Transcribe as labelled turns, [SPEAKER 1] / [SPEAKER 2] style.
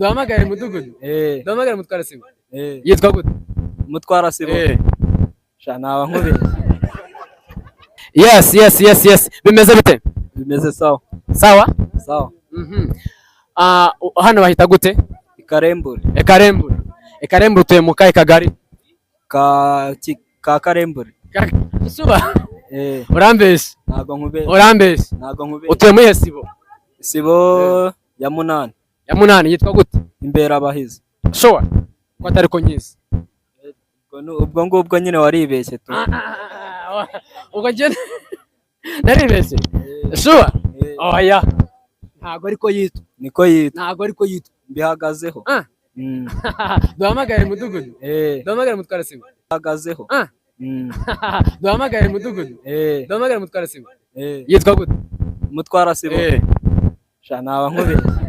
[SPEAKER 1] Duhamagare mudugudu.
[SPEAKER 2] Eh.
[SPEAKER 1] Duhamagare mutwara sibo.
[SPEAKER 2] Eh.
[SPEAKER 1] Yitwa gute?
[SPEAKER 2] Mutwara sibo.
[SPEAKER 1] Eh.
[SPEAKER 2] Sha, naba nkubeshye.
[SPEAKER 1] Yes, bimeze bite?
[SPEAKER 2] Bimeze sawa.
[SPEAKER 1] Sawa.
[SPEAKER 2] Sawa.
[SPEAKER 1] Ah, hano bahita gute?
[SPEAKER 2] Ikarembure.
[SPEAKER 1] Ekarembure. Ekarembure, utuye mu kahe kagari?
[SPEAKER 2] Ka Karembure.
[SPEAKER 1] Suba.
[SPEAKER 2] Eh.
[SPEAKER 1] Urambeshye.
[SPEAKER 2] Ntago nkubeshye.
[SPEAKER 1] Urambeshye.
[SPEAKER 2] Ntago nkubeshye.
[SPEAKER 1] Utuye muri sibo?
[SPEAKER 2] Sibo ya munani.
[SPEAKER 1] Ya munani yitwa gute?
[SPEAKER 2] Imberabahizi.
[SPEAKER 1] Sure ko atari ko nyizi?
[SPEAKER 2] Ubwo ngubwo nyine waribeshye tu.
[SPEAKER 1] Ubwo njye naribeshye, sure?
[SPEAKER 2] Eh.
[SPEAKER 1] Oya, ntabwo ariko yitwa.
[SPEAKER 2] Niko yitwa.
[SPEAKER 1] Ntabwo ariko yitwa.
[SPEAKER 2] Mbihagazeho.
[SPEAKER 1] Ah. Duhamagare mudugudu.
[SPEAKER 2] Eh.
[SPEAKER 1] Duhamagare mutwara sibo.
[SPEAKER 2] Mbihagazeho.
[SPEAKER 1] Ah. Duhamagare mudugudu.
[SPEAKER 2] Eh.
[SPEAKER 1] Duhamagare mutwara sibo.
[SPEAKER 2] Eh.
[SPEAKER 1] Yitwa gute?
[SPEAKER 2] Mutwara sibo.
[SPEAKER 1] Eh.
[SPEAKER 2] Sha, naba nkubeshye.